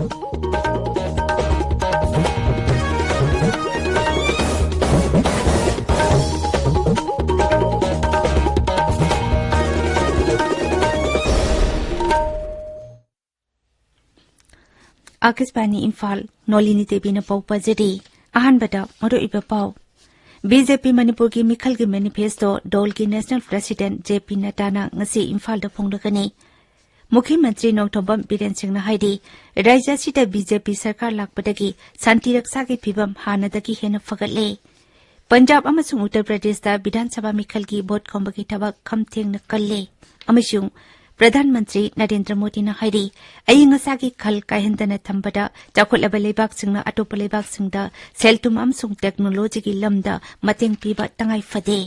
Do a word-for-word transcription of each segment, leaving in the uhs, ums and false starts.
ꯑꯥꯀꯥꯁꯕꯥꯅꯤ ꯏꯝꯐꯥꯜ, ꯅꯣꯂꯤꯅꯤ ꯗꯦꯕꯤꯅ ꯄꯥꯎ ꯄꯥꯖꯔꯤ꯫ ꯑꯍꯥꯟꯕꯗ ꯃꯔꯨꯑꯣꯏꯕ ꯄꯥꯎ꯫ ꯕꯤ ꯖꯦ ꯄꯤ ꯃꯅꯤꯄꯨꯔꯒꯤ ꯃꯤꯈꯜꯒꯤ ꯃꯦꯅꯤꯐꯦꯁꯇꯣ ꯗꯣꯜꯒꯤ ꯅꯦꯁꯅꯦꯜ ꯄ꯭ꯔꯦꯁꯤꯗꯦꯟꯠ ꯖꯦ ꯄꯤ ꯅꯗ꯭ꯗꯥꯅ ꯉꯁꯤ ꯏꯝꯐꯥꯜꯗ ꯐꯣꯡꯗꯣꯛꯀꯅꯤ꯫ ꯃꯨꯈ꯭ꯌ ꯃꯟꯇ꯭ꯔꯤ ꯅꯣꯡꯊꯣꯝꯕꯝ ꯕꯤꯔꯦꯟ ꯁꯤꯡꯅ ꯍꯥꯏꯔꯤ, ꯔꯥꯖ꯭ꯌ ꯑꯁꯤꯗ ꯕꯤ ꯖꯦ ꯄꯤ ꯁꯔꯀꯥꯔ ꯂꯥꯛꯄꯗꯒꯤ ꯁꯥꯟꯇꯤ ꯔꯛꯁꯥꯒꯤ ꯐꯤꯚꯝ ꯍꯥꯟꯅꯗꯒꯤ ꯍꯦꯟꯅ ꯐꯒꯠꯂꯦ꯫ ꯄꯟꯖꯥꯕ ꯑꯃꯁꯨꯡ ꯎꯠꯇꯔ ꯄ꯭ꯔꯗꯦꯁꯇ ꯕꯤꯙꯥꯟ ꯁꯚꯥ ꯃꯤꯈꯜꯒꯤ ꯚꯣꯠ ꯈꯣꯝꯕꯒꯤ ꯊꯕꯛ ꯈꯝ ꯊꯦꯡꯅ ꯀꯜꯂꯦ꯫ ꯑꯃꯁꯨꯡ ꯄ꯭ꯔꯙꯥꯟ ꯃꯟꯇ꯭ꯔꯤ ꯅꯔꯦꯟꯗ꯭ꯔ ꯃꯣꯗꯤꯅ ꯍꯥꯏꯔꯤ, ꯑꯏꯪ ꯑꯁꯥꯒꯤ ꯈꯜ ꯀꯥꯏꯍꯟꯗꯅ ꯊꯝꯕꯗ ꯆꯥꯎꯈꯠꯂꯕ ꯂꯩꯕꯥꯛꯁꯤꯡꯅ ꯑꯇꯣꯞꯄ ꯂꯩꯕꯥꯛꯁꯤꯡꯗ ꯁꯦꯜ ꯊꯨꯝ ꯑꯃꯁꯨꯡ ꯇꯦꯛꯅꯣꯂꯣꯖꯤꯒꯤ ꯂꯝꯗ ꯃꯇꯦꯡ ꯄꯤꯕ ꯇꯉꯥꯏ ꯐꯗꯦ꯫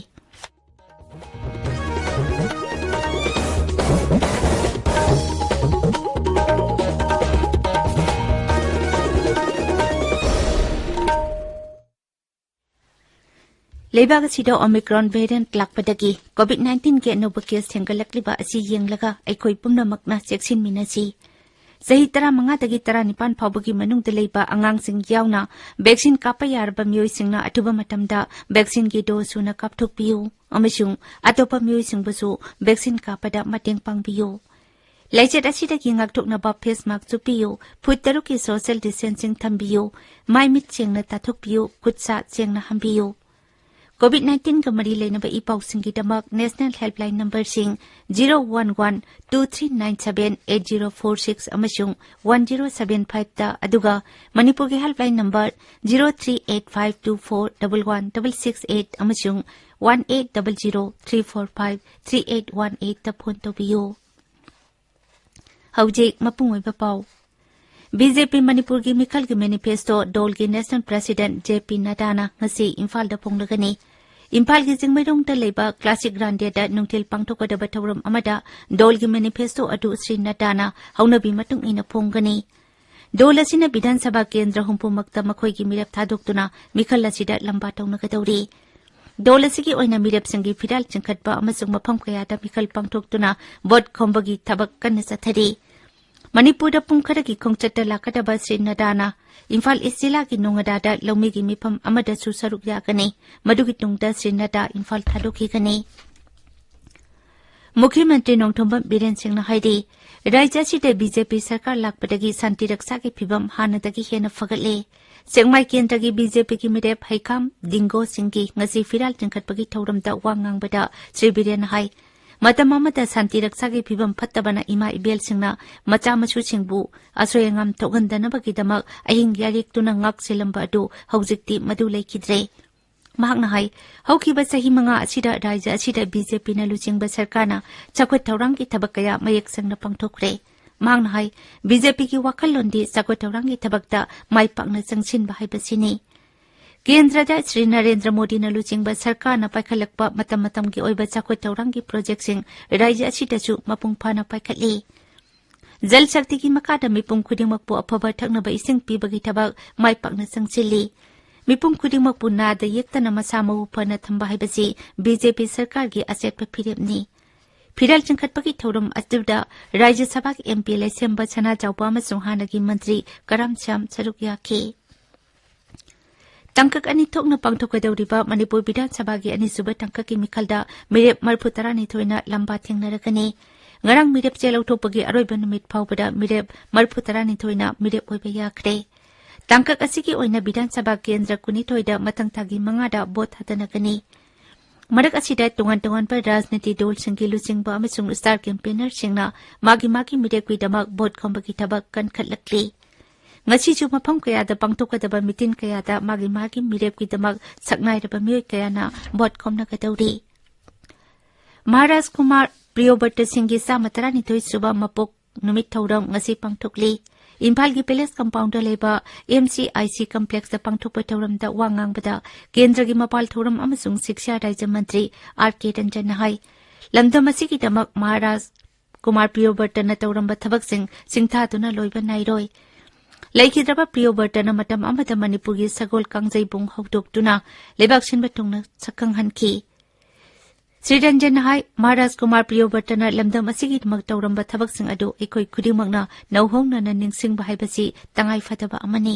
ꯂꯩꯕꯥꯛ ꯑꯁꯤꯗ ꯑꯣꯃꯤꯀ꯭ꯔꯣꯟ ꯚꯦꯔꯤꯌꯦꯟꯠ ꯂꯥꯛꯄꯗꯒꯤ ꯀꯣꯚꯤꯗ ꯅꯥꯏꯟꯇꯤꯟꯒꯤ ꯑꯅꯧꯕ ꯀꯦꯁ ꯍꯦꯟꯒꯠꯂꯛꯂꯤꯕ ꯑꯁꯤ ꯌꯦꯡꯂꯒ ꯑꯩꯈꯣꯏ ꯄꯨꯝꯅꯃꯛꯅ ꯆꯦꯛꯁꯤꯟꯃꯤꯟꯅꯁꯤ꯫ ꯆꯍꯤ ꯇꯔꯥꯃꯉꯥꯗꯒꯤ ꯇꯔꯥꯅꯤꯄꯥꯟ ꯐꯥꯎꯕꯒꯤ ꯃꯅꯨꯡꯗ ꯂꯩꯕ ꯑꯉꯥꯡꯁꯤꯡ ꯌꯥꯎꯅ ꯚꯦꯛꯁꯤꯟ ꯀꯥꯞꯄ ꯌꯥꯔꯕ ꯃꯤꯑꯣꯏꯁꯤꯡꯅ ꯑꯊꯨꯕ ꯃꯇꯝꯗ ꯚꯦꯛꯁꯤꯟꯒꯤ ꯗꯣꯁ ꯁꯨꯅ ꯀꯥꯞꯊꯣꯛꯄꯤꯌꯨ ꯑꯃꯁꯨꯡ ꯑꯇꯣꯞꯄ ꯃꯤꯑꯣꯏꯁꯤꯡꯕꯨꯁꯨ ꯚꯦꯛꯁꯤꯟ ꯀꯥꯞꯄꯗ ꯃꯇꯦꯡ ꯄꯥꯡꯕꯤꯌꯨ꯫ ꯂꯥꯏꯆꯠ ꯑꯁꯤꯗꯒꯤ ꯉꯥꯛꯊꯣꯛꯅꯕ ꯐꯦꯁ ꯃꯥꯁꯛ ꯎꯞꯄꯤꯌꯨ, ꯐꯨꯠ ꯇꯔꯨꯛꯀꯤ ꯁꯣꯁꯤꯌꯦꯜ ꯗꯤꯁꯇꯦꯟꯁꯤꯡ ꯊꯝꯕꯤꯌꯨ, ꯃꯥꯏ ꯃꯤꯠ ꯁꯦꯡꯅ ꯇꯥꯊꯣꯛꯄꯤꯌꯨ, ꯈꯨꯠ ꯁꯥ ꯁꯦꯡꯅ ꯍꯥꯝꯕꯤꯌꯨ꯫ ꯀꯣꯚꯤꯗ ꯅꯥꯏꯟꯇꯤꯟꯒ ꯃꯔꯤ ꯂꯩꯅꯕ ꯏ ꯄꯥꯎꯁꯤꯡꯒꯤꯗꯃꯛ ꯅꯦꯁꯅꯦꯜ ꯍꯦꯜꯞꯂꯥꯏꯟ ꯅꯝꯕꯔꯁꯤꯡ zero one one two three nine seven eight zero four six ꯑꯃꯁꯨꯡ ꯋꯥꯟ ꯖꯤꯔꯣ ꯁꯚꯦꯟ ꯐꯥꯏꯚꯇ, ꯑꯗꯨꯒ ꯃꯅꯤꯄꯨꯔꯒꯤ helpline number zero three eight five two four double one double six eight ꯑꯃꯁꯨꯡ one eight double zero three four five three eight one ꯑꯩꯠꯇ phone ꯇꯧꯕꯤꯌꯨ꯫ ꯍꯧꯖꯤꯛ ꯃꯄꯨꯡ ꯑꯣꯏꯕ ꯄꯥꯎ꯫ ꯕꯤ ꯖꯦ ꯄꯤ ꯃꯅꯤꯄꯨꯔꯒꯤ ꯃꯤꯈꯜꯒꯤ ꯃꯦꯅꯤꯐꯦꯁꯇꯣ ꯗꯣꯜꯒꯤ ꯅꯦꯁꯅꯦꯜ ꯄ꯭ꯔꯦꯁꯤꯗꯦꯟꯠ ꯖꯦ ꯄꯤ ꯅꯗ꯭ꯗꯥꯅ ꯉꯁꯤ ꯏꯝꯐꯥꯜꯗ ꯐꯣꯡꯂꯒꯅꯤ꯫ ꯏꯝꯐꯥꯜꯒꯤ ꯆꯤꯡꯃꯩꯔꯣꯡꯗ ꯂꯩꯕ ꯀ꯭ꯂꯥꯁꯤꯛ ꯒ꯭ꯔꯥꯟꯗꯦꯗ ꯅꯨꯡꯊꯤꯜ ꯄꯥꯡꯊꯣꯛꯀꯗꯕ ꯊꯧꯔꯝ ꯑꯃꯗ ꯗꯣꯜꯒꯤ ꯃꯦꯅꯤꯐꯦꯁꯇꯣ ꯑꯗꯨ ꯁ꯭ꯔꯤ ꯅꯗ꯭ꯗꯥꯅ ꯍꯧꯅꯕꯤ ꯃꯇꯨꯡ ꯏꯟꯅ ꯐꯣꯡꯒꯅꯤ꯫ ꯗꯣꯜ ꯑꯁꯤꯅ ꯕꯤꯙꯥꯟ ꯁꯚꯥ ꯀꯦꯟꯗ꯭ꯔ ꯍꯨꯝꯐꯨꯃꯛꯇ ꯃꯈꯣꯏꯒꯤ ꯃꯤꯔꯦꯞ ꯊꯥꯗꯣꯛꯇꯨꯅ ꯃꯤꯈꯜ ꯑꯁꯤꯗ ꯂꯝꯕꯥ ꯇꯧꯅꯒꯗꯧꯔꯤ꯫ ꯗꯣꯜ ꯑꯁꯤꯒꯤ ꯑꯣꯏꯅ ꯃꯤꯔꯦꯞꯁꯤꯡꯒꯤ ꯐꯤꯔꯥꯜ ꯆꯤꯡꯈꯠꯄ ꯑꯃꯁꯨꯡ ꯃꯐꯝ ꯀꯌꯥꯗ ꯃꯤꯈꯜ ꯄꯥꯡꯊꯣꯛꯇꯨꯅ ꯚꯣꯠ ꯈꯣꯝꯕꯒꯤ ꯊꯕꯛ ꯀꯟꯅ ꯆꯠꯊꯔꯤ꯫ ꯃꯅꯤꯄꯨꯔꯗ ꯄꯨꯡ ꯈꯔꯒꯤ ꯈꯣꯡꯆꯠꯇ ꯂꯥꯛꯀꯗꯕ ꯁ꯭ꯔꯤ ꯅꯗꯥꯅ ꯏꯝꯐꯥꯜ ꯏꯁ ꯖꯤꯂꯥꯒꯤ ꯅꯣꯡꯉꯗꯥꯗ ꯂꯧꯃꯤꯒꯤ ꯃꯤꯐꯝ ꯑꯃꯗꯁꯨ ꯁꯔꯨꯛ ꯌꯥꯒꯅꯤ꯫ ꯃꯗꯨꯒꯤ ꯇꯨꯡꯗ ꯁ꯭ꯔꯤ ꯅꯗꯥ ꯏꯝꯐꯥꯜ ꯊꯥꯗꯣꯛꯈꯤꯒꯅꯤ꯫ ꯃꯨꯈ꯭ꯌ ꯃꯟꯇ꯭ꯔꯤ ꯅꯣꯡꯊꯣꯝꯕꯝ ꯕꯤꯔꯦꯟ ꯁꯤꯡꯅ ꯍꯥꯏꯔꯤ, ꯔꯥꯖ꯭ꯌ ꯑꯁꯤꯗ ꯕꯤ ꯖꯦ ꯄꯤ ꯁꯔꯀꯥꯔ ꯂꯥꯛꯄꯗꯒꯤ ꯁꯥꯟꯇꯤ ꯔꯛꯁꯥꯒꯤ ꯐꯤꯚꯝ ꯍꯥꯟꯅꯗꯒꯤ ꯍꯦꯟꯅ ꯐꯒꯠꯂꯦ꯫ ꯁꯦꯛꯃꯥꯏ ꯀꯦꯟꯗ꯭ꯔꯒꯤ ꯕꯤ ꯖꯦ ꯄꯤꯒꯤ ꯃꯤꯔꯦꯞ ꯍꯩꯈꯥꯝ ꯗꯤꯡꯒꯣ ꯁꯤꯡꯒꯤ ꯉꯁꯤ ꯐꯤꯔꯥꯜ ꯆꯤꯡꯈꯠꯄꯒꯤ ꯊꯧꯔꯝꯗ ꯋꯥ ꯉꯥꯡꯕꯗ ꯁ꯭ꯔꯤ ꯕꯤꯔꯦꯟꯅ ꯍꯥꯏ, ꯃꯇꯝ ꯑꯃꯗ ꯁꯥꯟꯇꯤ ꯔꯛꯁꯥꯒꯤ ꯐꯤꯚꯝ ꯐꯠꯇꯕꯅ ꯏꯃꯥ ꯏꯕꯦꯜꯁꯤꯡꯅ ꯃꯆꯥ ꯃꯁꯨꯁꯤꯡꯕꯨ ꯑꯁꯣꯏ ꯑꯉꯥꯝ ꯊꯣꯛꯍꯟꯗꯅꯕꯒꯤꯗꯃꯛ ꯑꯍꯤꯡ ꯌꯥꯔꯦꯛꯇꯨꯅ ꯉꯥꯛ ꯁꯦꯜꯂꯝꯕ ꯑꯗꯨ ꯍꯧꯖꯤꯛꯇꯤ ꯃꯗꯨ ꯂꯩꯈꯤꯗ꯭ꯔꯦ꯫ ꯃꯍꯥꯛꯅ ꯍꯥꯏ, ꯍꯧꯈꯤꯕ ꯆꯍꯤ ꯃꯉꯥ ꯑꯁꯤꯗ ꯔꯥꯖ꯭ꯌ ꯑꯁꯤꯗ ꯕꯤ ꯖꯦ ꯄꯤꯅ ꯂꯨꯆꯤꯡꯕ ꯁꯔꯀꯥꯔꯅ ꯆꯥꯎꯈꯠ ꯊꯧꯔꯥꯡꯒꯤ ꯊꯕꯛ ꯀꯌꯥ ꯃꯌꯦꯛ ꯁꯦꯡꯅ ꯄꯥꯡꯊꯣꯛꯈ꯭ꯔꯦ꯫ ꯃꯍꯥꯛꯅ ꯍꯥꯏ, ꯕꯤ ꯖꯦ ꯄꯤꯒꯤ ꯋꯥꯈꯜꯂꯣꯟꯗꯤ ꯆꯥꯎꯈꯠ ꯊꯧꯔꯥꯡꯒꯤ ꯊꯕꯛꯇ ꯃꯥꯏ ꯄꯥꯛꯅ ꯆꯪꯁꯤꯟꯕ ꯍꯥꯏꯕꯁꯤꯅꯤ꯫ ꯀꯦꯟꯗ꯭ꯔꯗ ꯁ꯭ꯔꯤ ꯅꯔꯦꯟꯗ꯭ꯔ ꯃꯣꯗꯤꯅ ꯂꯨꯆꯤꯡꯕ ꯁꯔꯀꯥꯔꯅ ꯄꯥꯏꯈꯠꯂꯛꯄ ꯃꯇꯝ ꯃꯇꯝꯒꯤ ꯑꯣꯏꯕ ꯆꯥꯎꯈꯠ ꯊꯧꯔꯥꯡꯒꯤ ꯄ꯭ꯔꯣꯖꯦꯛꯁꯤꯡ ꯔꯥꯖ꯭ꯌ ꯑꯁꯤꯗꯁꯨ ꯃꯄꯨꯡ ꯐꯥꯅ ꯄꯥꯏꯈꯠꯂꯤ꯫ ꯖꯜ ꯁꯛꯇꯤꯒꯤ ꯃꯈꯥꯗ ꯃꯤꯄꯨꯝ ꯈꯨꯗꯤꯡꯃꯛꯄꯨ ꯑꯐꯕ ꯊꯛꯅꯕ ꯏꯁꯤꯡ ꯄꯤꯕꯒꯤ ꯊꯕꯛ ꯃꯥꯏ ꯄꯥꯛꯅ ꯆꯪꯁꯤꯜꯂꯤ꯫ ꯃꯤꯄꯨꯝ ꯈꯨꯗꯤꯡꯃꯛꯄꯨ ꯅꯥꯗ ꯌꯦꯛꯇꯅ ꯃꯁꯥ ꯃꯎ ꯐꯅ ꯊꯝꯕ ꯍꯥꯏꯕꯁꯤ ꯕꯤ ꯖꯦ ꯄꯤ ꯁꯔꯀꯥꯔꯒꯤ ꯑꯆꯦꯠꯄ ꯐꯤꯔꯦꯞꯅꯤ꯫ ꯐꯤꯔꯥꯜ ꯆꯤꯡꯈꯠꯄꯒꯤ ꯊꯧꯔꯝ ꯑꯗꯨꯗ ꯔꯥꯖ꯭ꯌ ꯁꯚꯥꯒꯤ ꯑꯦꯝ ꯄꯤ ꯂꯩꯁꯦꯝꯕ ꯁꯅꯥꯖꯥꯎꯕ ꯑꯃꯁꯨꯡ ꯍꯥꯟꯅꯒꯤ ꯃꯟꯇ꯭ꯔꯤ ꯀꯔꯝ ꯁ꯭ꯌꯥꯝ ꯁꯔꯨꯛ ꯌꯥꯈꯤ꯫ ꯇꯥꯡꯀꯛ ꯑꯅꯤ ꯊꯣꯛꯅ ꯄꯥꯡꯊꯣꯛꯀꯗꯧꯔꯤꯕ ꯃꯅꯤꯄꯨꯔ ꯕꯤꯙꯥꯟ ꯁꯚꯥꯒꯤ ꯑꯅꯤꯁꯨꯕ ꯇꯥꯡꯀꯛꯀꯤ ꯃꯤꯈꯜꯗ ꯃꯤꯔꯦꯞ ꯃꯔꯤꯐꯨ ꯇꯔꯥꯅꯤꯊꯣꯏꯅ ꯂꯝꯕꯥ ꯊꯦꯡꯅꯔꯒꯅꯤ꯫ ꯉꯔꯥꯡ ꯃꯤꯔꯦꯞ ꯆꯦ ꯂꯧꯊꯣꯛꯄꯒꯤ ꯑꯔꯣꯏꯕ ꯅꯨꯃꯤꯠ ꯐꯥꯎꯕꯗ ꯃꯤꯔꯦꯞ ꯃꯔꯤꯐꯨ ꯇꯔꯥꯅꯤꯊꯣꯏꯅ ꯃꯤꯔꯦꯞ ꯑꯣꯏꯕ ꯌꯥꯈ꯭ꯔꯦ꯫ ꯇꯥꯡꯀꯛ ꯑꯁꯤꯒꯤ ꯑꯣꯏꯅ ꯕꯤꯙꯥꯟ ꯁꯚꯥ ꯀꯦꯟꯗ꯭ꯔ ꯀꯨꯟꯅꯤꯊꯣꯏꯗ ꯃꯊꯪ ꯊꯥꯒꯤ ꯃꯉꯥꯗ ꯚꯣꯠ ꯊꯥꯗꯅꯒꯅꯤ꯫ ꯃꯔꯛ ꯑꯁꯤꯗ ꯇꯣꯉꯥꯟ ꯇꯣꯉꯥꯟꯕ ꯔꯥꯖꯅꯤꯇꯤ ꯗꯜꯁꯤꯡꯒꯤ ꯂꯨꯆꯤꯡꯕ ꯑꯃꯁꯨꯡ ꯁ꯭ꯇꯥꯔ ꯀꯦꯝꯄꯦꯅꯔꯁꯤꯡꯅ ꯃꯥꯒꯤ ꯃꯥꯒꯤ ꯃꯤꯔꯦꯞꯀꯤꯗꯃꯛ ꯚꯣꯠ ꯈꯣꯝꯕꯒꯤ ꯊꯕꯛ ꯀꯟꯈꯠꯂꯛꯂꯤ꯫ ꯉꯁꯤꯁꯨ ꯃꯐꯝ ꯀꯌꯥꯗ ꯄꯥꯡꯊꯣꯛꯀꯗꯕ ꯃꯤꯇꯤꯟ ꯀꯌꯥꯗ ꯃꯥꯒꯤ ꯃꯥꯒꯤ ꯃꯤꯔꯦꯞꯀꯤꯗꯃꯛ ꯁꯛꯅꯥꯏꯔꯕ ꯃꯤꯑꯣꯏ ꯀꯌꯥꯅ ꯚꯣꯠ ꯈꯣꯝꯅꯒꯗꯧꯔꯤ꯫ ꯃꯍꯥꯔꯥꯖ ꯀꯨꯃꯥꯔ ꯄ꯭ꯔꯤꯌꯣꯕ꯭ꯔꯇ ꯁꯤꯡꯒꯤ ꯆꯥꯝꯃ ꯇꯔꯥꯅꯤꯊꯣꯏ ꯁꯨꯕ ꯃꯄꯣꯛ ꯅꯨꯃꯤꯠ ꯊꯧꯔꯝ ꯉꯁꯤ ꯄꯥꯡꯊꯣꯛꯂꯤ꯫ ꯏꯝꯐꯥꯜꯒꯤ ꯄꯦꯂꯦꯁ ꯀꯝꯄꯥꯎꯟꯗ ꯂꯩꯕ ꯑꯦꯝ ꯁꯤ ꯑꯥꯏ ꯁꯤ ꯀꯝꯄ꯭ꯂꯦꯛꯁꯇ ꯄꯥꯡꯊꯣꯛꯄ ꯊꯧꯔꯝꯗ ꯋꯥ ꯉꯥꯡꯕꯗ ꯀꯦꯟꯗ꯭ꯔꯒꯤ ꯃꯄꯥꯜ ꯊꯧꯔꯝ ꯑꯃꯁꯨꯡ ꯁꯤꯛꯁꯥ ꯔꯥꯖ꯭ꯌ ꯃꯟꯇ꯭ꯔꯤ ꯑꯥꯔ ꯀꯦ ꯔꯟꯖꯟꯅ ꯍꯥꯏ, ꯂꯝꯗꯝ ꯑꯁꯤꯒꯤꯗꯃꯛ ꯃꯍꯥꯔꯥꯖ ꯀꯨꯃꯥꯔ ꯄ꯭ꯔꯤꯌꯣꯕ꯭ꯔꯇꯅ ꯇꯧꯔꯝꯕ ꯊꯕꯛꯁꯤꯡ ꯁꯤꯡꯊꯥꯗꯨꯅ ꯂꯣꯏꯕ ꯅꯥꯏꯔꯣꯏ꯫ ꯂꯩꯈꯤꯗ꯭ꯔꯕ ꯄ꯭ꯔꯤꯌꯣꯕ꯭ꯔꯇꯅ ꯃꯇꯝ ꯑꯃꯗ ꯃꯅꯤꯄꯨꯔꯒꯤ ꯁꯒꯣꯜ ꯀꯥꯡꯖꯩꯕꯨꯡ ꯍꯧꯗꯣꯛꯇꯨꯅ ꯂꯩꯕꯥꯛ ꯁꯤꯟꯕ ꯊꯨꯡꯅ ꯁꯛꯈꯪꯍꯟꯈꯤ꯫ ꯁ꯭ꯔꯤ ꯔꯟꯖꯟꯅ ꯍꯥꯏ, ꯃꯍꯥꯔꯥꯖ ꯀꯨꯃꯥꯔ ꯄ꯭ꯔꯤꯌꯣꯕ꯭ꯔꯇꯅ ꯂꯝꯗꯝ ꯑꯁꯤꯒꯤꯗꯃꯛ ꯇꯧꯔꯝꯕ ꯊꯕꯛꯁꯤꯡ ꯑꯗꯨ ꯑꯩꯈꯣꯏ ꯈꯨꯗꯤꯡꯃꯛꯅ ꯅꯧꯍꯧꯅꯅ ꯅꯤꯡꯁꯤꯡꯕ ꯍꯥꯏꯕꯁꯤ ꯇꯉꯥꯏ ꯐꯗꯕ ꯑꯃꯅꯤ꯫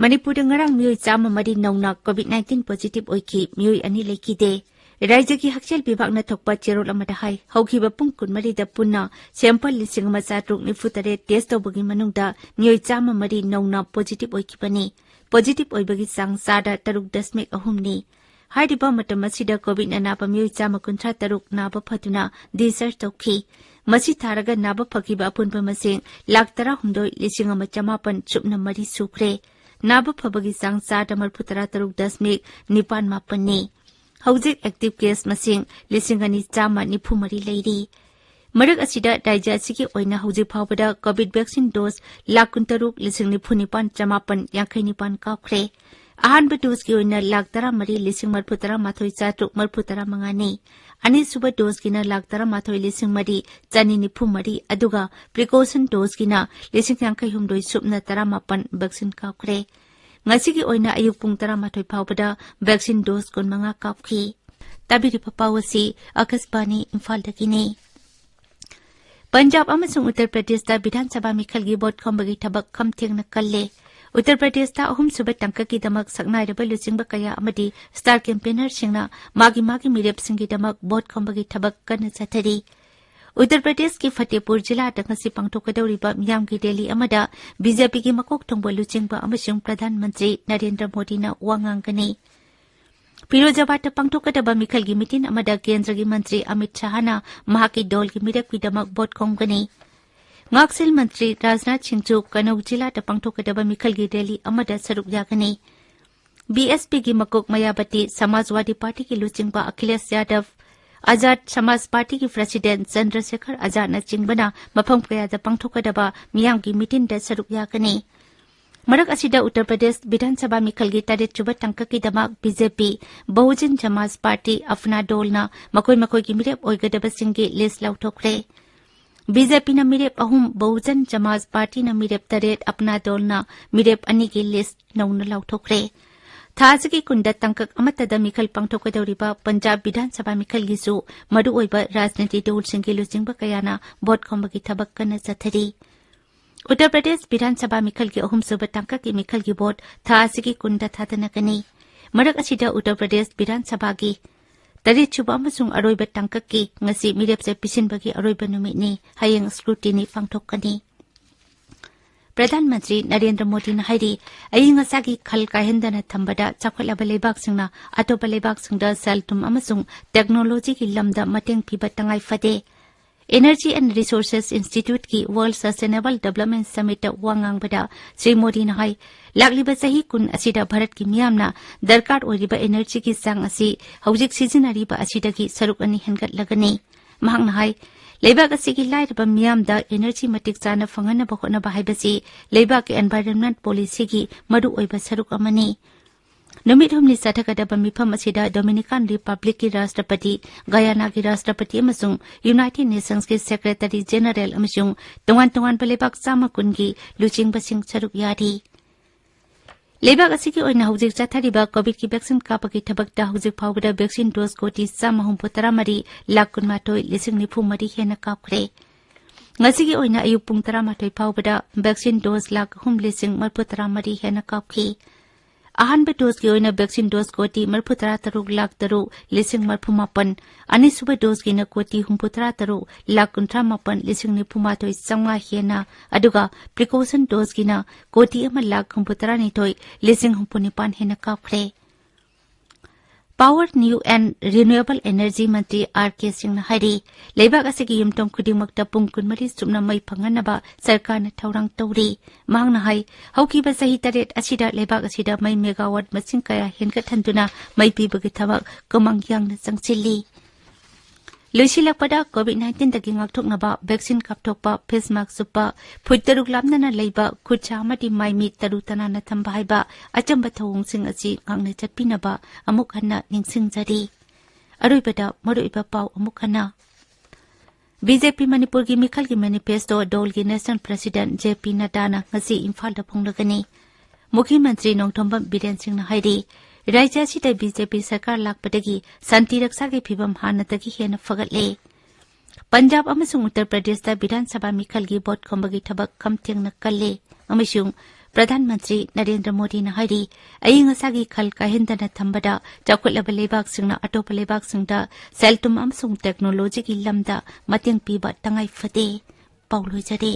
ꯃꯅꯤꯄꯨꯔꯗ ꯉꯔꯥꯡ ꯃꯤꯑꯣꯏ ꯆꯥꯝꯃ ꯃꯔꯤ ꯅꯧꯅ COVID nineteen positive ꯑꯣꯏꯈꯤ, ꯃꯤꯑꯣꯏ ꯑꯅꯤ ꯂꯩꯈꯤꯗꯦ꯫ ꯔꯥꯖ꯭ꯌꯒꯤ ꯍꯛꯁꯦꯜ ꯕꯤꯚꯥꯒꯅ ꯊꯣꯛꯄ ꯆꯦꯔꯣꯜ ꯑꯃꯗ ꯍꯥꯏ, ꯍꯧꯈꯤꯕ ꯄꯨꯡ ꯀꯨꯟꯃꯔꯤꯗ ꯄꯨꯟꯅ sample ꯂꯤꯁꯤꯡ ꯑꯃ ꯆꯥꯇ꯭ꯔꯨꯛ ꯅꯤꯐꯨ ꯇꯔꯦꯠ test ꯇꯧꯕꯒꯤ ꯃꯅꯨꯡꯗ ꯃꯤꯑꯣꯏ ꯆꯥꯝꯃ ꯃꯔꯤ ꯅꯧꯅ positive ꯑꯣꯏꯈꯤꯕꯅꯤ꯫ Positive ꯑꯣꯏꯕꯒꯤ ꯆꯥꯡ ꯆꯥꯗ ꯇꯔꯨꯛ ꯗꯁꯃꯤꯛ ꯑꯍꯨꯝꯅꯤ꯫ ꯍꯥꯏꯔꯤꯕ ꯃꯇꯝ ꯑꯁꯤꯗ COVID ꯅ ꯅꯥꯕ ꯃꯤꯑꯣꯏ ꯆꯥꯝꯃ ꯀꯨꯟꯊ꯭ꯔꯥ ꯇꯔꯨꯛ ꯅꯥꯕ ꯐꯗꯨꯅ discharge ꯇꯧꯈꯤ꯫ ꯃꯁꯤ ꯊꯥꯔꯒ ꯅꯥꯕ ꯐꯈꯤꯕ ꯑꯄꯨꯟꯕ ꯃꯁꯤꯡ ꯂꯥꯈ ꯇꯔꯥꯍꯨꯝꯗꯣꯏ ꯂꯤꯁꯤꯡ ꯑꯃ ꯆꯃꯥꯄꯟ ꯁꯨꯞꯅ ꯃꯔꯤ ꯁꯨꯈ꯭ꯔꯦ꯫ ꯅꯥꯕ ꯐꯕꯒꯤ ꯆꯥꯡ ꯆꯥꯗ ꯃꯔꯤꯐꯨ ꯇꯔꯥ ꯇꯔꯨꯛ ꯗꯁꯃꯤꯛ ꯅꯤꯄꯥꯟ ꯃꯥꯄꯟꯅꯤ꯫ ꯍꯧꯖꯤꯛ active case ꯃꯁꯤꯡ ꯂꯤꯁꯤꯡ ꯑꯅꯤ ꯆꯥꯝꯃ ꯅꯤꯐꯨ ꯃꯔꯤ ꯂꯩꯔꯤ꯫ ꯃꯔꯛ ꯑꯁꯤꯗ ꯔꯥꯖ꯭ꯌ ꯑꯁꯤꯒꯤ ꯑꯣꯏꯅ ꯍꯧꯖꯤꯛ ꯐꯥꯎꯕꯗ COVID vaccine dose ꯂꯥꯈ ꯀꯨꯟꯇꯔꯨꯛ ꯂꯤꯁꯤꯡ ꯅꯤꯐꯨ ꯅꯤꯄꯥꯟ ꯆꯃꯥꯄꯟ ꯌꯥꯡꯈꯩ ꯅꯤꯄꯥꯟ ꯀꯥꯞꯈ꯭ꯔꯦ꯫ ꯑꯍꯥꯟꯕ dose ꯀꯤ ꯑꯣꯏꯅ ꯂꯥꯈ ꯇꯔꯥꯃꯔꯤ ꯂꯤꯁꯤꯡ ꯃꯔꯤꯐꯨ ꯇꯔꯥꯃꯥꯊꯣꯏ ꯆꯥꯇ꯭ꯔꯨꯛ ꯃꯔꯤꯐꯨ ꯇꯔꯥ ꯃꯉꯥꯅꯤ꯫ ꯑꯅꯤꯁꯨꯕ dose ꯀꯤꯅ ꯂꯥꯈ ꯇꯔꯥꯃꯥꯊꯣꯏ ꯂꯤꯁꯤꯡ ꯃꯔꯤ ꯆꯅꯤ ꯅꯤꯐꯨ ꯃꯔꯤ, ꯑꯗꯨꯒ precaution dose ꯀꯤꯅ ꯂꯤꯁꯤꯡ ꯌꯥꯡꯈꯩ ꯍꯨꯝꯗꯣꯏ ꯁꯨꯞꯅ ꯇꯔꯥꯃꯥꯄꯟ vaccine ꯀꯥꯞꯈ꯭ꯔꯦ꯫ ꯉꯁꯤꯒꯤ ꯑꯣꯏꯅ ꯑꯌꯨꯛ ꯄꯨꯡ ꯇꯔꯥꯃꯥꯊꯣꯏ ꯐꯥꯎꯕꯗ vaccine dose ꯀꯨꯟꯃꯉꯥ ꯀꯥꯞꯈꯤ꯫ ꯇꯥꯕꯤꯔꯤꯕ ꯄꯥꯎ ꯑꯁꯤ ꯑꯥꯀꯥꯁꯕꯥꯅꯤ ꯏꯝꯐꯥꯜꯗꯒꯤꯅꯤ꯫ ꯄꯟꯖꯥꯕ ꯑꯃꯁꯨꯡ ꯎꯠꯇꯔ ꯄ꯭ꯔꯗꯦꯁꯇ ꯕꯤꯙꯥꯟ ꯁꯚꯥ ꯃꯤꯈꯜꯒꯤ ꯚꯣꯠ ꯈꯣꯝꯕꯒꯤ ꯊꯕꯛ ꯈꯝ ꯊꯦꯡꯅ ꯀꯜꯂꯦ꯫ ꯎꯠꯇꯔ ꯄ꯭ꯔꯗꯦꯁꯇ ꯑꯍꯨꯝꯁꯨꯕ ꯇꯥꯡꯀꯛꯀꯤꯗꯃꯛ ꯁꯛꯅꯥꯏꯔꯕ ꯂꯨꯆꯤꯡꯕ ꯀꯌꯥ ꯑꯃꯗꯤ star campaigner ꯁꯤꯡꯅ ꯃꯥꯒꯤ ꯃꯥꯒꯤ ꯃꯤꯔꯦꯞꯁꯤꯡꯒꯤꯗꯃꯛ ꯚꯣꯠ ꯈꯣꯝꯕꯒꯤ ꯊꯕꯛ ꯀꯟꯅ ꯆꯠꯊꯔꯤ꯫ ꯎꯠꯇꯔ ꯄ꯭ꯔꯗꯦꯁꯀꯤ ꯐꯇꯦꯄꯨꯔ ꯖꯤꯂꯥꯗ ꯉꯁꯤ ꯄꯥꯡꯊꯣꯛꯀꯗꯧꯔꯤꯕ ꯃꯤꯌꯥꯝꯒꯤ rally ꯑꯃꯗ BJP ꯒꯤ ꯃꯀꯣꯛ ꯊꯣꯡꯕ ꯂꯨꯆꯤꯡꯕ ꯑꯃꯁꯨꯡ ꯄ꯭ꯔꯙꯥꯟ ꯃꯟꯇ꯭ꯔꯤ ꯅꯔꯦꯟꯗ꯭ꯔ ꯃꯣꯗꯤꯅ ꯋꯥ ꯉꯥꯡꯒꯅꯤ꯫ ꯐꯤꯔꯣꯖꯥꯕꯥꯗꯇ ꯄꯥꯡꯊꯣꯛꯀꯗꯕ ꯃꯤꯈꯜꯒꯤ ꯃꯤꯇꯤꯟ ꯑꯃꯗ ꯀꯦꯟꯗ꯭ꯔꯒꯤ ꯃꯟꯇ꯭ꯔꯤ ꯑꯃꯤꯠ ꯁꯥꯍꯅ ꯃꯍꯥꯛꯀꯤ ꯗꯣꯜꯒꯤ ꯃꯤꯔꯦꯞꯀꯤꯗꯃꯛ ꯚꯣꯠ ꯈꯣꯝꯒꯅꯤ꯫ ꯉꯥꯛꯁꯦꯜ ꯃꯟꯇ꯭ꯔꯤ ꯔꯥꯖꯅꯥꯊ ꯁꯤꯡꯁꯨ ꯀꯅꯧ ꯖꯤꯂꯥꯗ ꯄꯥꯡꯊꯣꯛꯀꯗꯕ ꯃꯤꯈꯜꯒꯤ rally ꯑꯃꯗ ꯁꯔꯨꯛ ꯌꯥꯒꯅꯤ꯫ BSP ꯒꯤ ꯃꯀꯣꯛ ꯃꯌꯥꯕꯇꯤ ꯁꯃꯥꯖꯋꯥꯗꯤ ꯄꯥꯔꯇꯤꯒꯤ ꯂꯨꯆꯤꯡꯕ ꯑꯈꯤꯂꯦꯁ ꯌꯥꯗꯕ, ꯑꯖꯥꯗ ꯁꯃꯥꯖ ꯄꯥꯔꯇꯤꯒꯤ president ꯆꯟꯗ꯭ꯔꯁꯦꯈꯔ ꯑꯖꯥꯗꯅꯆꯤꯡꯕꯅ ꯃꯐꯝ ꯀꯌꯥꯗ ꯄꯥꯡꯊꯣꯛꯀꯗꯕ ꯃꯤꯌꯥꯝꯒꯤ ꯃꯤꯇꯤꯟꯗ ꯁꯔꯨꯛ ꯌꯥꯒꯅꯤ꯫ ꯃꯔꯛ ꯑꯁꯤꯗ ꯎꯠꯇꯔ ꯄ꯭ꯔꯗꯦꯁ ꯕꯤꯙꯥꯟ ꯁꯚꯥ ꯃꯤꯈꯜꯒꯤ ꯇꯔꯦꯠꯁꯨꯕ ꯇꯥꯡꯀꯛꯀꯤꯗꯃꯛ BJP, ꯕꯍꯨꯖꯟ ꯁꯃꯥꯖ ꯄꯥꯔꯇꯤ, ꯑꯞꯅꯥ ꯗꯣꯜꯅ ꯃꯈꯣꯏ ꯃꯈꯣꯏꯒꯤ ꯃꯤꯔꯦꯞ ꯑꯣꯏꯒꯗꯕꯁꯤꯡꯒꯤ list ꯂꯥꯎꯊꯣꯛꯈ꯭ꯔꯦ꯫ BJP ꯅ ꯃꯤꯔꯦꯞ ꯑꯍꯨꯝ, ꯕꯍꯨꯖꯟ ꯁꯃꯥꯖ ꯄꯥꯔꯇꯤꯅ ꯃꯤꯔꯦꯞ ꯇꯔꯦꯠ, ꯑꯞꯅꯥ ꯗꯣꯜꯅ ꯃꯤꯔꯦꯞ ꯑꯅꯤꯒꯤ list ꯅꯧꯅ ꯂꯥꯎꯊꯣꯛꯈ꯭ꯔꯦ꯫ ꯊꯥ ꯑꯁꯤꯒꯤ ꯀꯨꯟꯗ ꯇꯥꯡꯀꯛ ꯑꯃꯠꯇꯗ ꯃꯤꯈꯜ ꯄꯥꯡꯊꯣꯛꯀꯗꯧꯔꯤꯕ ꯄꯟꯖꯥꯕ ꯕꯤꯙꯥꯟ ꯁꯚꯥ ꯃꯤꯈꯜꯒꯤꯁꯨ ꯃꯔꯨꯑꯣꯏꯕ ꯔꯥꯖꯅꯤꯇꯤ ꯗꯜꯁꯤꯡꯒꯤ ꯂꯨꯆꯤꯡꯕ ꯀꯌꯥꯅ ꯚꯣꯠ ꯈꯣꯝꯕꯒꯤ ꯊꯕꯛ ꯀꯟꯅ ꯆꯠꯊꯔꯤ꯫ ꯎꯠꯇꯔ ꯄ꯭ꯔꯗꯦꯁ ꯕꯤꯙꯥꯟ ꯁꯚꯥ ꯃꯤꯈꯜꯒꯤ ꯑꯍꯨꯝꯁꯨꯕ ꯇꯥꯡꯀꯛꯀꯤ ꯃꯤꯈꯜꯒꯤ ꯚꯣꯠ ꯊꯥ ꯑꯁꯤꯒꯤ ꯀꯨꯟꯗ ꯊꯥꯗꯅꯒꯅꯤ꯫ ꯃꯔꯛ ꯑꯁꯤꯗ ꯎꯠꯇꯔ ꯄ꯭ꯔꯗꯦꯁ ꯕꯤꯙꯥꯟ ꯁꯚꯥꯒꯤ ꯇꯔꯦꯠꯁꯨꯕ ꯑꯃꯁꯨꯡ ꯑꯔꯣꯏꯕ ꯇꯥꯡꯀꯛꯀꯤ ꯉꯁꯤ ꯃꯤꯔꯦꯞꯆꯦ ꯄꯤꯁꯤꯟꯕꯒꯤ ꯑꯔꯣꯏꯕ ꯅꯨꯃꯤꯠꯅꯤ꯫ ꯍꯌꯦꯡ scrutiny ꯄꯥꯡꯊꯣꯛꯀꯅꯤ꯫ ꯄ꯭ꯔꯙꯥꯟ ꯃꯟꯇ꯭ꯔꯤ ꯅꯔꯦꯟꯗ꯭ꯔ ꯃꯣꯗꯤꯅ ꯍꯥꯏꯔꯤ, ꯑꯏꯪ ꯑꯁꯥꯒꯤ ꯈꯜ ꯀꯥꯏꯍꯟꯗꯅ ꯊꯝꯕꯗ ꯆꯥꯎꯈꯠꯂꯕ ꯂꯩꯕꯥꯛꯁꯤꯡꯅ ꯑꯇꯣꯞꯄ ꯂꯩꯕꯥꯛꯁꯤꯡꯗ ꯁꯦꯜ ꯊꯨꯝ ꯑꯃꯁꯨꯡ ꯇꯦꯛꯅꯣꯂꯣꯖꯤꯒꯤ ꯂꯝꯗ ꯃꯇꯦꯡ ꯄꯤꯕ ꯇꯉꯥꯏ ꯐꯗꯦ꯫ Energy and Resources Instituteꯀꯤ World Sustainable Development Summitꯇ ꯋꯥ ꯉꯥꯡꯕꯗ ꯁ꯭ꯔꯤ ꯃꯣꯗꯤꯅ ꯍꯥꯏ, ꯂꯥꯛꯂꯤꯕ ꯆꯍꯤ ꯀꯨꯟ ꯑꯁꯤꯗ ꯚꯥꯔꯠꯀꯤ ꯃꯤꯌꯥꯝꯅ ꯗꯔꯀꯥꯔ ꯑꯣꯏꯔꯤꯕ energyꯒꯤ ꯆꯥꯡ ꯑꯁꯤ ꯍꯧꯖꯤꯛ ꯁꯤꯖꯤꯟꯅꯔꯤꯕ ꯑꯁꯤꯗꯒꯤ ꯁꯔꯨꯛ ꯑꯅꯤ ꯍꯦꯟꯒꯠꯂꯒꯅꯤ꯫ ꯃꯍꯥꯛꯅ ꯍꯥꯏ, ꯂꯩꯕꯥꯛ ꯑꯁꯤꯒꯤ ꯂꯥꯏꯔꯕ ꯃꯤꯌꯥꯝꯗ energy ꯃꯇꯤꯛ ꯆꯥꯅ ꯐꯪꯍꯟꯅꯕ ꯍꯣꯠꯅꯕ ꯍꯥꯏꯕꯁꯤ ꯂꯩꯕꯥꯛꯀꯤ environment policyꯒꯤ ꯃꯔꯨꯑꯣꯏꯕ ꯁꯔꯨꯛ ꯑꯃꯅꯤ꯫ ꯅꯨꯃꯤꯠ ꯍꯨꯝꯅꯤ ꯆꯠꯊꯒꯗꯕ ꯃꯤꯐꯝ ꯑꯁꯤꯗ ꯗꯣꯃꯤꯅꯤꯀꯥꯟ ꯔꯤꯄꯕ꯭ꯂꯤꯛꯀꯤ ꯔꯥꯁꯇ꯭ꯔꯄꯇꯤ, ꯒꯌꯥꯅꯥꯒꯤ ꯔꯥꯁꯇ꯭ꯔꯄꯇꯤ ꯑꯃꯁꯨꯡ United Nationsꯀꯤ Secretary General ꯑꯃꯁꯨꯡ ꯇꯣꯉꯥꯟ ꯇꯣꯉꯥꯟꯕ ꯂꯩꯕꯥꯛ ꯆꯥꯝꯃ ꯀꯨꯟꯒꯤ ꯂꯨꯆꯤꯡꯕꯁꯤꯡ ꯁꯔꯨꯛ ꯌꯥꯔꯤ꯫ ꯂꯩꯕꯥꯛ ꯑꯁꯤꯒꯤ ꯑꯣꯏꯅ ꯍꯧꯖꯤꯛ ꯆꯠꯊꯔꯤꯕ ꯀꯣꯚꯤꯗꯀꯤ vaccine ꯀꯥꯞꯄꯒꯤ ꯊꯕꯛꯇ ꯍꯧꯖꯤꯛ ꯐꯥꯎꯕꯗ vaccine dose ꯀꯣꯇꯤ ꯆꯥꯝꯃ ꯍꯨꯝꯐꯨ ꯇꯔꯥ ꯃꯔꯤ ꯂꯥꯈ ꯀꯨꯟꯃꯥꯊꯣꯏ ꯂꯤꯁꯤꯡ ꯅꯤꯐꯨ ꯃꯔꯤ ꯍꯦꯟꯅ ꯀꯥꯞꯈ꯭ꯔꯦ꯫ ꯉꯁꯤꯒꯤ ꯑꯣꯏꯅ ꯑꯌꯨꯛ ꯄꯨꯡ ꯇꯔꯥꯃꯥꯊꯣꯏ ꯐꯥꯎꯕꯗ vaccine dose ꯂꯥꯈ ꯑꯍꯨꯝ ꯂꯤꯁꯤꯡ ꯃꯔꯤꯐꯨ ꯇꯔꯥ ꯃꯔꯤ ꯍꯦꯟꯅ ꯀꯥꯞꯈꯤ꯫ ꯑꯍꯥꯟꯕ doseꯀꯤ ꯑꯣꯏꯅ vaccine dose ꯀꯣꯇꯤ ꯃꯔꯤꯐꯨ ꯇꯔꯥ ꯇꯔꯨꯛ ꯂꯥꯈ ꯇꯔꯨꯛ ꯂꯤꯁꯤꯡ ꯃꯔꯤꯐꯨ ꯃꯥꯄꯟ, ꯑꯅꯤꯁꯨꯕ doseꯀꯤꯅ ꯀꯣꯇꯤ ꯍꯨꯝꯐꯨ ꯇꯔꯥ ꯇꯔꯨꯛ ꯂꯥꯈ ꯀꯨꯟꯊ꯭ꯔꯥ ꯃꯥꯄꯟ ꯂꯤꯁꯤꯡ ꯅꯤꯐꯨ ꯃꯥꯊꯣꯏ ꯆꯥꯝꯃꯉꯥ ꯍꯦꯟꯅ, ꯑꯗꯨꯒ precaution doseꯀꯤꯅ ꯀꯣꯇꯤ ꯑꯃ ꯂꯥꯈ ꯍꯨꯝꯐꯨ ꯇꯔꯥ ꯅꯤꯊꯣꯏ ꯂꯤꯁꯤꯡ ꯍꯨꯝꯐꯨ ꯅꯤꯄꯥꯟ ꯍꯦꯟꯅ ꯀꯥꯞꯈ꯭ꯔꯦ꯫ Power, New and Renewable Energy Mantri R ꯀꯦ ꯁꯤꯡꯅ ꯍꯥꯏꯔꯤ, ꯂꯩꯕꯥꯛ ꯑꯁꯤꯒꯤ ꯌꯨꯝꯊꯣꯡ ꯈꯨꯗꯤꯡꯃꯛꯇ ꯄꯨꯡ ꯀꯨꯟꯃꯔꯤ ꯆꯨꯞꯅ ꯃꯩ ꯐꯪꯍꯟꯅꯕ ꯁꯔꯀꯥꯔꯅ ꯊꯧꯔꯥꯡ ꯇꯧꯔꯤ꯫ ꯃꯍꯥꯛꯅ ꯍꯥꯏ, ꯍꯧꯈꯤꯕ ꯆꯍꯤ ꯇꯔꯦꯠ ꯑꯁꯤꯗ ꯂꯩꯕꯥꯛ ꯑꯁꯤꯗ ꯃꯩ megawatt ꯃꯁꯤꯡ ꯀꯌꯥ ꯍꯦꯟꯒꯠꯍꯟꯗꯨꯅ ꯃꯩ ꯄꯤꯕꯒꯤ ꯊꯕꯛ ꯈꯨꯃꯥꯡ ꯌꯥꯡꯅ ꯆꯪꯁꯤꯜꯂꯤ꯫ ꯂꯣꯏꯁꯤꯜꯂꯛꯄꯗ, COVID nineteenꯗꯒꯤ ꯉꯥꯛꯊꯣꯛꯅꯕ vaccine ꯀꯥꯞꯊꯣꯛꯄ, face mask ꯎꯞꯄ, ꯐꯨꯠ ꯇꯔꯨꯛ ꯂꯥꯞꯅꯅ ꯂꯩꯕ, ꯈꯨꯠꯁꯥ ꯑꯃꯗꯤ ꯃꯥꯏ ꯃꯤꯠ ꯇꯔꯨ ꯇꯅꯥꯟꯅ ꯊꯝꯕ ꯍꯥꯏꯕ ꯑꯆꯝꯕ ꯊꯧꯑꯣꯡꯁꯤꯡ ꯑꯁꯤ ꯉꯥꯛꯅ ꯆꯠꯄꯤꯅꯕ ꯑꯃꯨꯛ ꯍꯟꯅ ꯅꯤꯡꯁꯤꯡꯖꯔꯤ꯫ ꯑꯔꯣꯏꯕꯗ ꯃꯔꯨꯑꯣꯏꯕ ꯄꯥꯎ ꯑꯃꯨꯛ ꯍꯟꯅ꯫ ꯕꯤ ꯖꯦ ꯄꯤ ꯃꯅꯤꯄꯨꯔꯒꯤ ꯃꯤꯈꯜꯒꯤ manifesto ꯗꯣꯜꯒꯤ National President ꯖꯦ ꯄꯤ ꯅꯗꯥꯅ ꯉꯁꯤ ꯏꯝꯐꯥꯜꯗ ꯐꯣꯡꯂꯒꯅꯤ꯫ ꯃꯨꯈ꯭ꯌ ꯃꯟꯇ꯭ꯔꯤ ꯅꯣꯡꯊꯣꯝꯕꯝ ꯕꯤꯔꯦꯟ ꯁꯤꯡꯅ ꯍꯥꯏꯔꯤ, ꯔꯥꯖ꯭ꯌ ꯑꯁꯤꯗ ꯕꯤ ꯖꯦ ꯄꯤ ꯁꯔꯀꯥꯔ ꯂꯥꯛꯄꯗꯒꯤ ꯁꯥꯟꯇꯤ ꯔꯛꯁꯥꯒꯤ ꯐꯤꯚꯝ ꯍꯥꯟꯅꯗꯒꯤ ꯍꯦꯟꯅ ꯐꯒꯠꯂꯦ꯫ ꯄꯟꯖꯥꯕ ꯑꯃꯁꯨꯡ ꯎꯠꯇꯔ ꯄ꯭ꯔꯗꯦꯁꯇ ꯕꯤꯙꯥꯟ ꯁꯚꯥ ꯃꯤꯈꯜꯒꯤ ꯚꯣꯠ ꯈꯣꯝꯕꯒꯤ ꯊꯕꯛ ꯈꯝ ꯊꯦꯡꯅ ꯀꯜꯂꯦ ꯑꯃꯁꯨꯡ ꯄ꯭ꯔꯙꯥꯟ ꯃꯟꯇ꯭ꯔꯤ ꯅꯔꯦꯟꯗ꯭ꯔ ꯃꯣꯗꯤꯅ ꯍꯥꯏꯔꯤ, ꯑꯏꯪ ꯑꯁꯥꯒꯤ ꯈꯜ ꯀꯥꯏꯍꯟꯗꯅ ꯊꯝꯕꯗ ꯆꯥꯎꯈꯠꯂꯕ ꯂꯩꯕꯥꯛꯁꯤꯡꯅ ꯑꯇꯣꯞꯄ ꯂꯩꯕꯥꯛꯁꯤꯡꯗ ꯁꯦꯜ ꯊꯨꯝ ꯑꯃꯁꯨꯡ ꯇꯦꯛꯅꯣꯂꯣꯖꯤꯒꯤ ꯂꯝꯗ ꯃꯇꯦꯡ ꯄꯤꯕ ꯇꯉꯥꯏ ꯐꯗꯦ꯫ ꯄꯥꯎ ꯂꯣꯏꯖꯔꯦ꯫